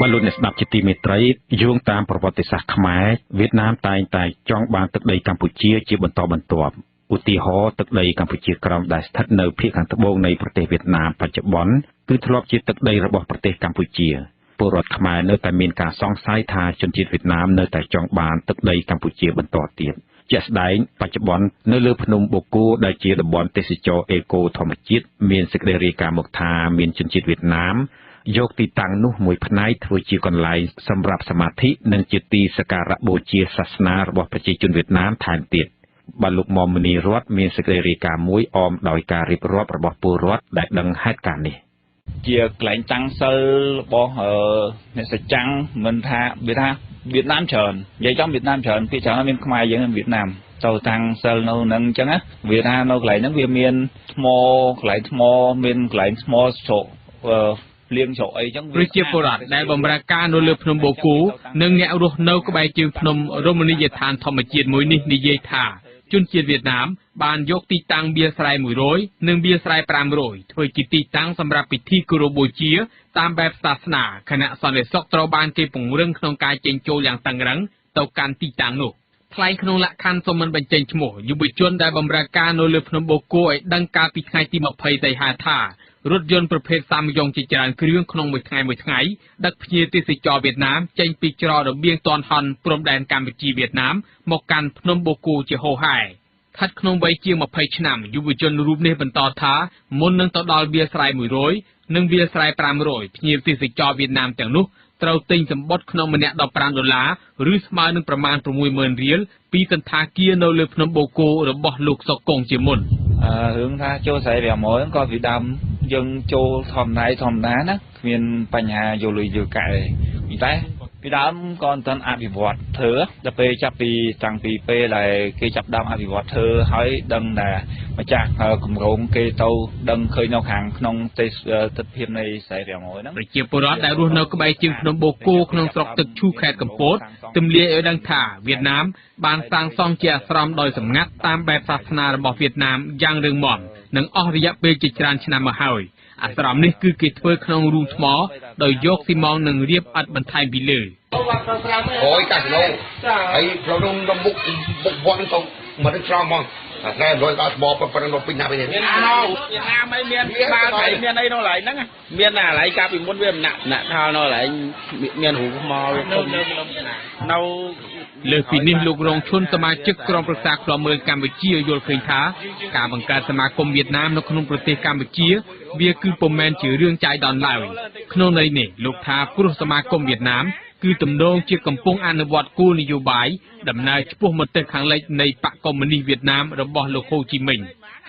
បាទលោកអ្នកស្ដាប់ជាទីមេត្រីយោងតាមប្រវត្តិសាស្ត្រខ្មែរវៀតណាមតែងតែចង់បានទឹកដីកម្ពុជាជាបន្តបន្ទាប់ឧទាហរណ៍ទឹកដីកម្ពុជាក្រោមដែលស្ថិតនៅភាគខាងត្បូងនៃប្រទេសវៀតណាមបច្ចុប្បន្នគឺធ្លាប់ជាទឹកដីរបស់ប្រទេសកម្ពុជាពលរដ្ឋខ្មែរនៅតែមានការសង្ស័យថាជនជាតិវៀតណាមនៅតែចង់បានទឹកដីកម្ពុជាបន្តទៀតជាក់ស្ដែងបច្ចុប្បន្ននៅលើភ្នំបូកគោដែលជាតំបន់ទេសចរអេកូធម្មជាតិមានសេចក្តីរាយការណ៍មកថាមានជនជាតិវៀតណាមយកទីតាំងនោះមួយផ្នែកធ្វើជាកន្លែងសម្រាប់សមាធិនិងជាទីសក្ការៈបូជាសាសនារបស់ប្រជាជនវៀតណាមថែមទៀតបាទលោកមុំមនីរតមានសេចក្តីរាយការណ៍មួយអមដោយការរៀបរាប់របស់ពលរដ្ឋដែលដឹងហេតុការណ៍នេះជាកន្លែងតាំងសិលរបស់អ្នកសច្ចាំងមិនថាវាថាវៀតណាមច្រើននិយាយចំវៀតណាមច្រើនពីច្រើនមានខ្មែរយើងវៀតណាមទៅតាំងសិលនៅនឹងអញ្ចឹងណាវាថានៅកន្លែងហ្នឹងវាមានថ្មកន្លែងថ្មមានកន្លែងថ្មជ្រកលៀងជ្រកអីចឹងប្រជាពលរដ្ឋដែលបម្រើការនៅលើភ្នំបូកគោនិងអ្នករស់នៅក្បែរជើងភ្នំរមណីយដ្ឋានធម្មជាតិមួយនេះនិយាយថាជនជាតិវៀតណាមបានយកទីតាំងវាលស្រែ100និងវាលស្រែ500ធ្វើជាទីតាំងសម្រាប់ពិធីគោរពបូជាតាមបែបសាសនាខណៈសន្តិសុខត្រូវបានគេពង្រឹងក្នុងការចេញចូលយ៉ាងតឹងរឹងទៅកាន់ទីតាំងនោះថ្លែងក្នុងលក្ខខណ្ឌសូមមិនបញ្ចេញឈ្មោះយុវជនដែលបម្រើការនៅលើភ្នំបូកគោឲ្យដឹងកាលពីថ្ងៃទី20សីហាថារថយន្តប្រភេទសាមយ៉ុងជាច្រើនគ្រឿងក្នុងមួយថ្ងៃមួយថ្ងៃដឹកភ្ញៀវទេសចរវៀតណាមចេញពីច្រករបៀងទាន់ហន់ព្រំដែនកម្ពុជាវៀតណាមមកកាន់ភ្នំបូកគោជាហូរហែស្ថិតក្នុងវ័យជាង20ឆ្នាំយុវជនរូបនេះបន្តថាមុននឹងទៅដល់វាលស្រែ100និងវាលស្រែ500ភ្ញៀវទេសចរវៀតណាមទាំងនោះត្រូវទិញសម្បត្តិក្នុងម្នាក់15ដុល្លារឬស្មើនឹងប្រមាណ60000រៀលពីសន្តាគារនៅលើភ្នំបូកគោរបស់លោកសុកកុងជាមុនរឿងថាចូលស្រែ500ហ្នឹងក៏ពីដើមយើងចូលធម្មតាធម្មតាណាគ្មានបញ្ហាយកលុយយកកាក់ទេតែពីដើមក៏មិនទាន់អភិវឌ្ឍធ្វើដល់ពេលចាប់ពីតាំងពីពេលដែលគេចាប់ដើមអភិវឌ្ឍធ្វើហើយដឹងថាម្ចាស់គម្រោងគេទៅដឹងឃើញនៅខាងក្នុងទេសភាពនៃស្រែ500ហ្នឹងប្រជាពលរដ្ឋដែលរស់នៅក្បែរជើងភ្នំបូកគោក្នុងស្រុកទឹកឈូខេត្តកំពតទម្លាយឲ្យដឹងថាវៀតណាមបានសាងសង់ជាអាស្រមដោយសម្ងាត់តាមបែបសាសនារបស់វៀតណាមយ៉ាងរឹងមាំនិងអស់រយៈពេលជាច្រើនឆ្នាំមកហើយអាស្រមនេះគឺគេធ្វើក្នុងរូងថ្មដោយយកស៊ីម៉ងនិងរៀបឥដ្ឋបន្ថែមពីលើអូយកាស៊ីណូហើយផ្លូវនោះមុខមុខវត្តទៅមកដល់ត្រង់ហ្មងអាស្រែរយដល់ថ្មប៉ុណ្ណឹងពេញណាស់វិញមានណូវៀតណាមអីមានបាល់ត្រីមានអីនៅកន្លែងហ្នឹងមានតែកន្លែងកាលពីមុនវាមិនណាក់ថលនៅកន្លែងមានរូងថ្មវាធំនៅលើសពីនេះលោករងឈុនសមាជិកក្រុមប្រឹក្សាឃ្លាំមើលកម្ពុជាយល់ឃើញថាការបង្កើតសមាគមវៀតណាមនៅក្នុងប្រទេសកម្ពុជាវាគឺពុំមែនជារឿងចៃដន្យឡើយក្នុងន័យនេះលោកថាព្រោះសមាគមវៀតណាមគឺទំនងជាកំពុងអនុវត្តគោលនយោបាយដំណើរឆ្ពោះមកទិសខាងលិចនៃបក្សកុម្មុយនីសវៀតណាមរបស់លោកហូជីមិញ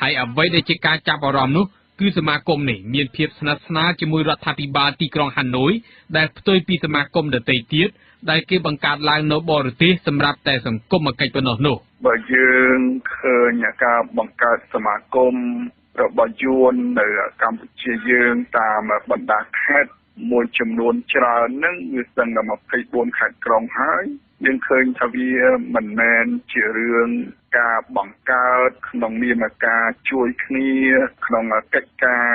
ហើយអ្វីដែលជាការចាប់អារម្មណ៍នោះគឺសមាគមនេះមានភាពស្និទ្ធស្នាលជាមួយរដ្ឋាភិបាលទីក្រុងហាណូយដែលផ្ទុយពីសមាគមដទៃទៀតដែលគេបង្កើតឡើងនៅបរទេសសម្រាប់តែសង្គមកិច្ចប៉ុណ្ណោះនោះបើយើងឃើញការបង្កើតសមាគមរបស់យួននៅកម្ពុជាយើងតាមបណ្ដាខេត្តមួយចំនួនច្រើនហ្នឹងវាសឹងដល់24ខេត្តក្រុងហើយយើងឃើញថាវាមិនមែនជារឿងការបង្កើតក្នុងនាមការជួយគ្នាក្នុងកិច្ចការ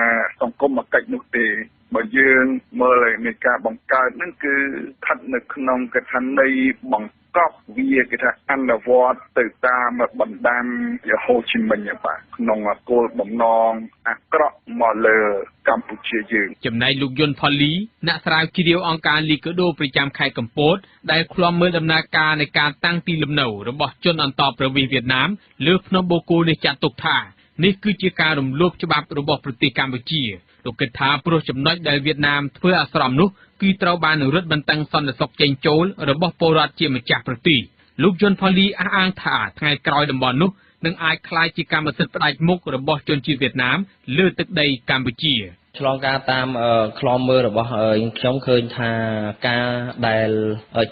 សង្គមកិច្ចនោះទេបើយើងមើលនៃការបង្កើតហ្នឹងគឺស្ថិតនៅក្នុងកថានៃបង្កប់វាគេថាអនុវត្តទៅតាមបណ្ដាំហូជីមិញបាទក្នុងគោលបំណងអាក្រក់មកលើកម្ពុជាយើងចំណែកលោកយុនផល្លីអ្នកស្រាវជ្រាវអង្គការលីកាដូប្រចាំខេត្តកំពតដែលឃ្លាំមើលដំណើរការនៃការតាំងទីលំនៅរបស់ជនអន្តោប្រវេសន៍វៀតណាមលើភ្នំបូកគោនេះចាត់ទុកថានេះគឺជាការរំលោភច្បាប់របស់ប្រទេសកម្ពុជាលោកគិតថាព្រោះចំណុចដែលវៀតណាមធ្វើអាស្រមនោះគឺត្រូវបានរឹតបន្តឹងសន្តិសុខចេញចូលរបស់ពលរដ្ឋជាម្ចាស់ប្រទេសលោកយុនផល្លីអះអាងថាថ្ងៃក្រោយតំបន់នោះនឹងអាចក្លាយជាកម្មសិទ្ធិផ្ដាច់មុខរបស់ជនជាតិវៀតណាមលើទឹកដីកម្ពុជាឆ្លងការតាមឃ្លាំមើលរបស់ខ្ញុំឃើញថាការដែល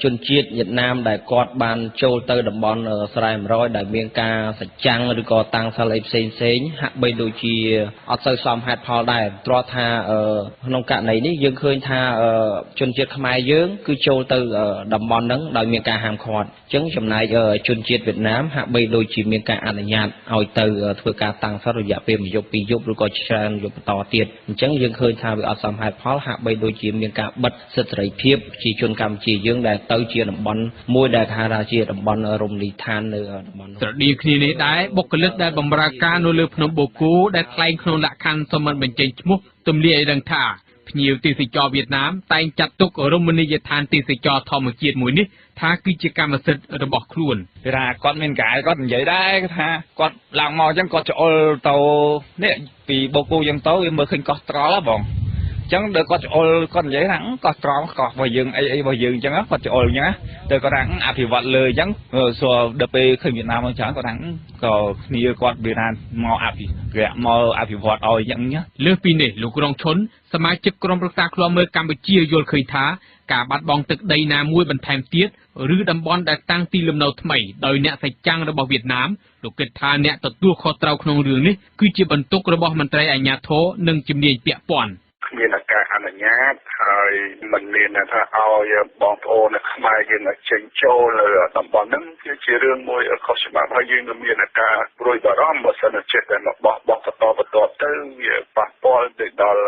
ជនជាតិវៀតណាមដែលគាត់បានចូលទៅតំបន់ស្រែ100ដែលមានការសច្ចាំងឬក៏តាំងសិលអីផ្សេងផ្សេងហាក់បីដូចជាអត់សូវសមហេតុផលដែរត្រង់ថាក្នុងករណីនេះយើងឃើញថាជនជាតិខ្មែរយើងគឺចូលទៅតំបន់ហ្នឹងដោយមានការហាមឃាត់អញ្ចឹងចំណែកជនជាតិវៀតណាមហាក់បីដូចជាមានការអនុញ្ញាតឲ្យទៅធ្វើការតាំងសិលរយៈពេលមួយយប់ពីរយប់ឬក៏ច្រើនយប់បន្តទៀតអញ្ចឹង ចឹងយើងឃើញថាវាអត់សមហេតុផលហាក់បីដូចជាមានការបិទសិទ្ធិសេរីភាពប្រជាជនកម្ពុជាយើងដែលទៅជាតំបន់មួយដែលគេហៅថាជាតំបន់រមណីយដ្ឋាននៅតំបន់ ស្រដៀងគ្នានេះដែរបុគ្គលិកដែលបម្រើការនៅលើភ្នំបូកគោដែលថ្លែងក្នុងលក្ខខណ្ឌសុំមិនបញ្ចេញឈ្មោះទម្លាយឲ្យដឹងថាភ្ញៀវទេសចរវៀតណាមតែងចាត់ទុករមណីយដ្ឋានទេសចរធម្មជាតិមួយនេះថាគឺជាកម្មសិទ្ធិរបស់ខ្លួន គេថាគាត់មានកាយគាត់និយាយដែរថាគាត់ឡើងមកអញ្ចឹងគាត់ច្អុលទៅនេះពីបូកគោអញ្ចឹងទៅវាមើលឃើញកោះត្រល់ហ៎បងអញ្ចឹងដល់គាត់ច្អុលគាត់និយាយថាកោះត្រល់កោះរបស់យើងអីអីរបស់យើងអញ្ចឹងគាត់ច្អុលអញ្ចឹងទៅគាត់ថាអភិវឌ្ឍលើអញ្ចឹងសួរដល់ពេលឃើញវៀតណាមមកច្រើនគាត់ថាក៏គ្នាគាត់វៀតណាមមកអភិរក្សមកអភិវឌ្ឍឲ្យអញ្ចឹង លើសពីនេះលោករងឈុនសមាជិកក្រុមប្រឹក្សាឃ្លាំមើលកម្ពុជាយល់ឃើញថាការបាត់បង់ទឹកដីណាមួយបន្ថែមទៀតឬតំបន់ដែលតាំងទីលំនៅថ្មីដោយអ្នកសច្ចាំងរបស់វៀតណាមលោកគិតថាអ្នកទទួលខុសត្រូវក្នុងរឿងនេះគឺជាបន្ទុករបស់មន្ត្រីអាជ្ញាធរនិងជំនាញពាក់ព័ន្ធ គ្មានការអនុញ្ញាតហើយមិនមានថាឲ្យបងប្អូនខ្មែរយើងចេញចូលនៅតំបន់ហ្នឹងគឺជារឿងមួយខុសច្បាប់ហើយយើងនឹងមានការព្រួយបារម្ភបើសិនជាចេះតែមកបោះបោះបន្តបន្ទាប់ទៅវាប៉ះពាល់ទៅដល់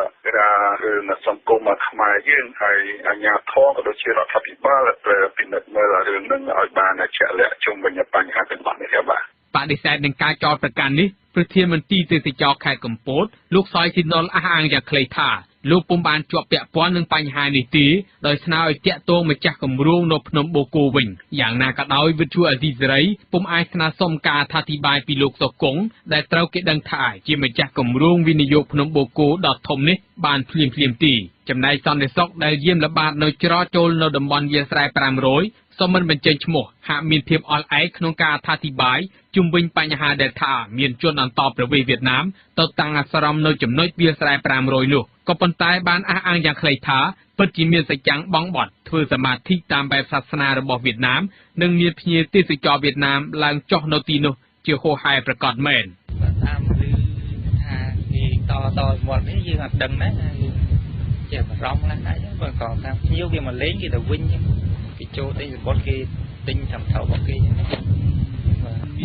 រឿងសង្គមខ្មែរយើងហើយអាជ្ញាធរក៏ដូចជារដ្ឋាភិបាលត្រូវពិនិត្យមើលរឿងហ្នឹងឲ្យបានជាក់លាក់ជុំវិញបញ្ហាទាំងអស់នេះបាទ បដិសេធនឹងការចោទប្រកាន់នេះប្រធានមន្ទីរទេសចរខេត្តកំពតលោកសយស៊ីណុលអះអាងយ៉ាងខ្លីថាលោកពុំបានជាប់ពាក់ព័ន្ធនឹងបញ្ហានេះទេដោយស្នើឲ្យតាក់ទងម្ចាស់គម្រោងនៅភ្នំបូកគោវិញយ៉ាងណាក៏ដោយវិទ្យុអាស៊ីសេរីពុំអាចស្នើសុំការអធិប្បាយពីលោកសុគង្គដែលត្រូវគេដឹងថាជាម្ចាស់គម្រោងវិនិយោគភ្នំបូកគោដ៏ធំនេះបានភ្លាមៗទេចំណែកសន្តិសុខដែលយាមល្បាតនៅច្រកចូលនៅតំបន់វាលស្រែ500សូមមិនបញ្ចេញឈ្មោះហាក់មានភាពអល់ឯកក្នុងការអធិប្បាយជុំវិញបញ្ហាដែលថាមានជនអន្តោប្រវេសន៍វៀតណាមទៅតាំងអាស្រមនៅចំណុចវាលស្រែ500នោះក៏ប៉ុន្តែបានអះអាងយ៉ាងខ្លីថាពិតជាមានសច្ចាំងបង់បត់ធ្វើសមាធិតាមបែបសាសនារបស់វៀតណាមនិងមានភ្ញៀវទេសចរវៀតណាមឡើងចុះនៅទីនោះជាហូរហែប្រកបមែន តាមឬថានេះតតមាត់នេះយើងអត់ដឹងដែរជាបារម្ភណាស់ដែរបើក៏តាមភ្ញៀវវាមកលេងគេទៅវិញគេចូលទិញសម្បត្តិគេទិញតាមថៅរបស់គេ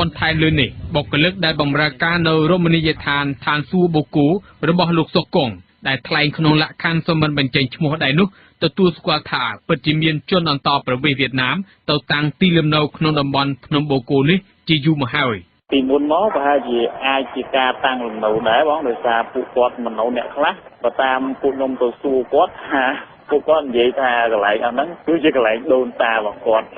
បន្ថែមលើនេះបុគ្គលិកដែលបម្រើការនៅរមណីយដ្ឋានឋានសួគ៌បូកគោរបស់លោកសុគង្គដែលថ្លែងក្នុងលក្ខខណ្ឌសុំមិនបញ្ចេញឈ្មោះដែរនោះទទួលស្គាល់ថាពិតជាមានជនអន្តោប្រវេសន៍វៀតណាមទៅតាំងទីលំនៅក្នុងតំបន់ភ្នំបូកគោនេះជាយូរមកហើយ ពីមុនមកប្រហែលជាអាចជាការតាំងលំនៅដែរបងដោយសារពួកគាត់មិននៅអ្នកខ្លះបើតាមពួកខ្ញុំទៅសួរគាត់ថាពួកគាត់និយាយថាកន្លែងអស់ហ្នឹងគឺជាកន្លែងដូនតារបស់គាត់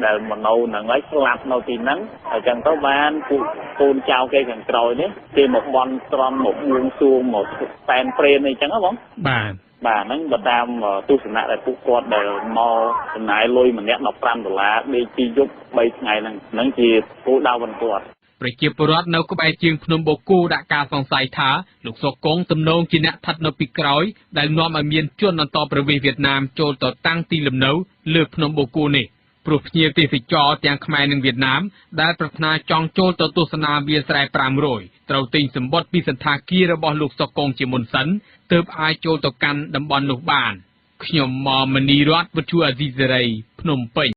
ដែលមកនៅហ្នឹងហើយស្លាប់នៅទីហ្នឹងអញ្ចឹងទៅបានពួកកូនចៅគេខាងក្រោយនេះគេមកបន់ស្រន់មកបួងសួងមកសែនព្រេនអីចឹងហ៎បង បាទ បាទហ្នឹងបើតាមទស្សនៈដែលពួកគាត់ដែលមកចំណាយលុយម្នាក់15ដុល្លារដេកពីយប់3ថ្ងៃហ្នឹងហ្នឹងជាគោលដៅរបស់គាត់ ប្រជាពលរដ្ឋនៅក្បែរជើងភ្នំបូកគោដាក់ការសង្ស័យថាលោកសុគង្គទំនងជាអ្នកស្ថិតនៅពីក្រោយដែលនាំឲ្យមានជនអន្តោប្រវេសន៍វៀតណាមចូលទៅតាំងទីលំនៅលើភ្នំបូកគោនេះព្រោះភ្ញៀវទេសចរទាំងខ្មែរនិងវៀតណាមដែលប្រាថ្នាចង់ចូលទៅទស្សនាវាលស្រែ500ត្រូវទិញសម្បត្តិពីសណ្ឋាគាររបស់លោកសុគង្គជាមុនសិនទើបអាចចូលទៅកាន់តំបន់នោះបានខ្ញុំមនីរតន៍វិទ្យុអាស៊ីសេរីភ្នំពេញ